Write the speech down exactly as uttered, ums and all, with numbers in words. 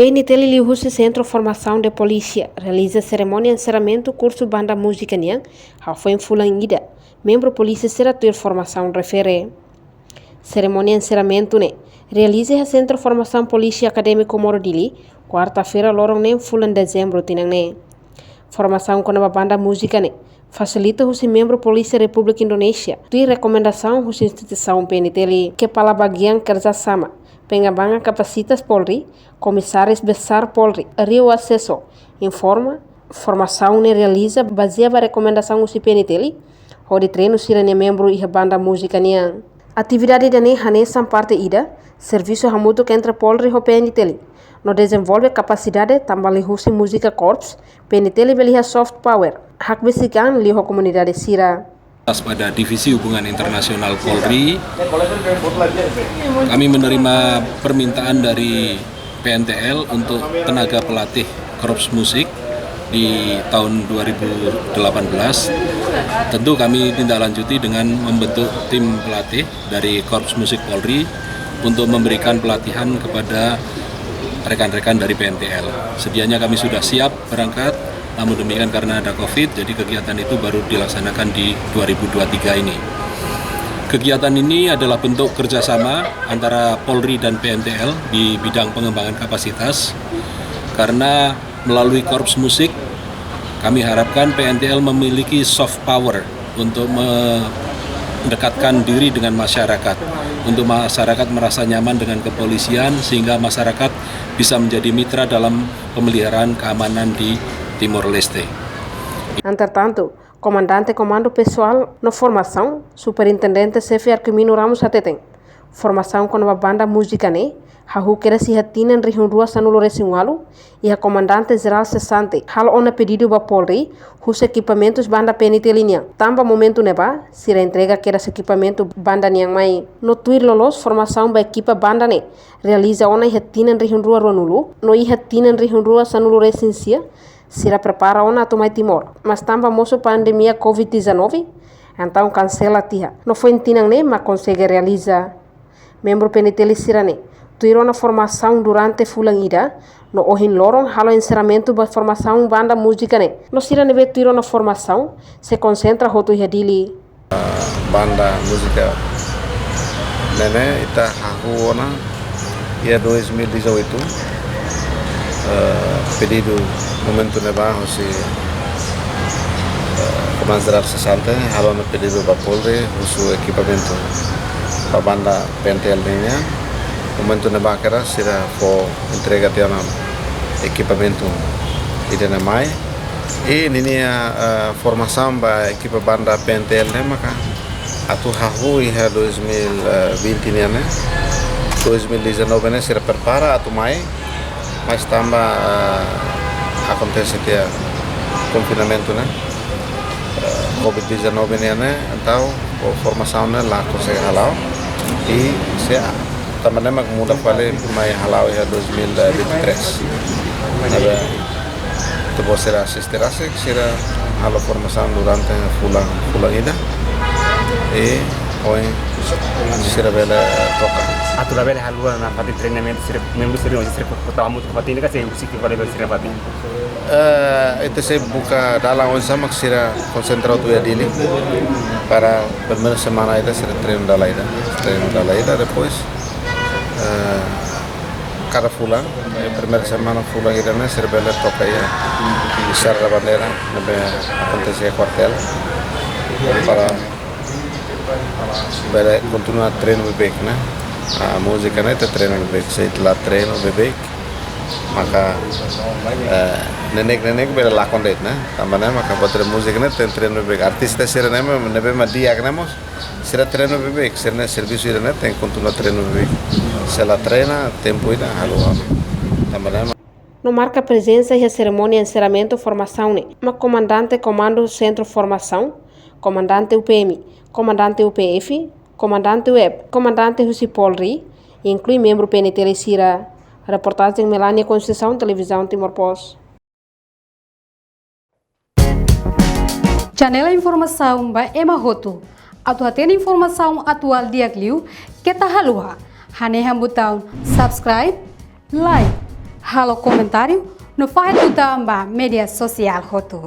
PNTL liuhusi Sentru Formasaun de Polísia realiza serimónia enserramentu kursu banda múzika nian, hafoin fulan ida. Membru polísia sira tuir formasaun refere. Serimónia enserramentu ne'e realiza iha Sentru Formasaun Polísia Akadémiku Moro Dili, kuarta-feira loron neen fulan dezembru tinan ne'e. Formasaun kona-ba banda múzika ne'e fasilita husi membru Polísia Repúblika Indonézia, tuir rekomendasaun husi instituisaun PNTL. Kepala Bagian Kerjasama Pengembangan Kapasitas Polri, Komisáriu Besár Polri, Rio Aceso, informa, formasaun ne'e realiza bazeia ba rekomendasaun husi PNTL, hodi treinu sira-nia membru iha banda múzika nian. Atividade ida-ne'e hanesan parte ida servisu hamutuk entre Polri ho PNTL, no dezenvolve kapasidade tanba liuhusi múzika korps, PNTL bele iha soft power, hakbesik an liu ho komunidade sira. Pada Divisi Hubungan Internasional Polri, kami menerima permintaan dari PNTL untuk tenaga pelatih korps musik di tahun dua ribu delapan belas. Tentu kami tindak lanjuti dengan membentuk tim pelatih dari Korps Musik Polri untuk memberikan pelatihan kepada rekan-rekan dari PNTL. Sedianya kami sudah siap berangkat, namun demikian karena ada covid, jadi kegiatan itu baru dilaksanakan di dua ribu dua puluh tiga ini. Kegiatan ini adalah bentuk kerjasama antara Polri dan PNTL di bidang pengembangan kapasitas, karena melalui korps musik, kami harapkan PNTL memiliki soft power untuk mendekatkan diri dengan masyarakat, untuk masyarakat merasa nyaman dengan kepolisian, sehingga masyarakat bisa menjadi mitra dalam pemeliharaan keamanan di Timor Leste. Entretantu, Komandante Komandu Pesoál no Formasaun, Superintendente Xefe Arquimino Ramos hateten, formasaun kona-ba banda múzika ne'e hahú kedas iha tinan rihun rua sanulu resin ualu, iha Komandante Jerál sesante halo ona pedidu ba Polri husu ekipamentus banda PNTL nian. Tanba momentu ne'ebá, sira entrega kedas ekipamentu banda nian mai. No tuir loloos, formasaun ba ekipa banda ne'e realiza ona iha tinan rihun rua ruanulu, no iha tinan rihun rua sanulu resin sia, sira prepara ona atu mai Timor. Mas tanba mosu pandemia covid dezanove, entaun kansela tiha. No foin tinan ne'e mak konsege realiza. Membru PNTL sira-ne'e tuir ona formasaun durante fulan ida, no ohin loron halo enserramentu ba formasaun banda múzika ne'e. No sira ne'ebé tuir ona formasaun sei konsentra hotu iha Dili. Banda múzika ne'e ne'e ita hahú ona iha dois mil e dezoito. Eh, pedidu momentu ne'ebá husi, eh, Komandante Jerál sesante halo ona pedidu ba Polri husu ekipamentu ba banda PNTL nian. Momentu ne'ebá kedas sira fó entrega tiha ona ekipamentu ida-ne'e mai. I ninia, eh, formasaun ba ekipa banda PNTL ne'e maka atu hahú iha dois mil e vinte nian ne'e. Dois mil e dezanove ne'e sira prepara atu mai, mas tanba, eh, akontese tiha konfinamentu ne'e, eh, covid dezanove nian ne'e, entaun formasaun ne'e la konsege hala'o. I sei, tanba ne'e mak muda fali mai hala'o iha dois mil e vinte e três. Ne'ebé ita-boot sira asiste rasik, sira halo formasaun durante fulan, fulan ida. I ohin sira bele troka. Atu labele haluha nafatin treinamentu sira, membru sira, sira kota amu nafatin ka sei husik fali sira nafatin. Eh, ita sei buka dalan oinsá mak sira konsentra hotu iha Dili. Para primeira semana ida sira treinu dala ida, treinu dala ida, depois, eh, kada fulan, eh, primeira semana fulan ida ne'e sira bele troka iha Serra da Bandeira, ne'ebé akontese iha kuartél. Para bele kontinua treinu beibeik, ne'e. Ah, múzika ne'e ita treinu beibeik, se ita la treinu beibeik, maka, eh, neineik-neineik bele lakon de'it, ne'e. Tanba ne'e maka buat múzika ne'e tenke treinu beibeik. Artista sira ne'e, ne'ebé mak di'ak ne'e mós, sira treinu beibeik, sira-nia servisu ida ne'e tenke kontinua treinu beibeik. Se la treina, tempu ida haluha. Tanba ne'e mak No marka prezensa iha serimónia enserramentu formasaun ne'e mak Komandante Komandu Sentru Formasaun, Komandante UPM, Komandante UPF, Komandante UEP, Komandante husi Polri, inklui membru PNTL sira. Reportajen Melania Conceição, Televizaun Timor Post. Channel informasaun ba ema hotu. Atu hatene informasaun atuál di'ak liu, keta haluha hanehan butaun subscribe, like, Halo komentáriu no fahe tutan ba média sosiál hotu.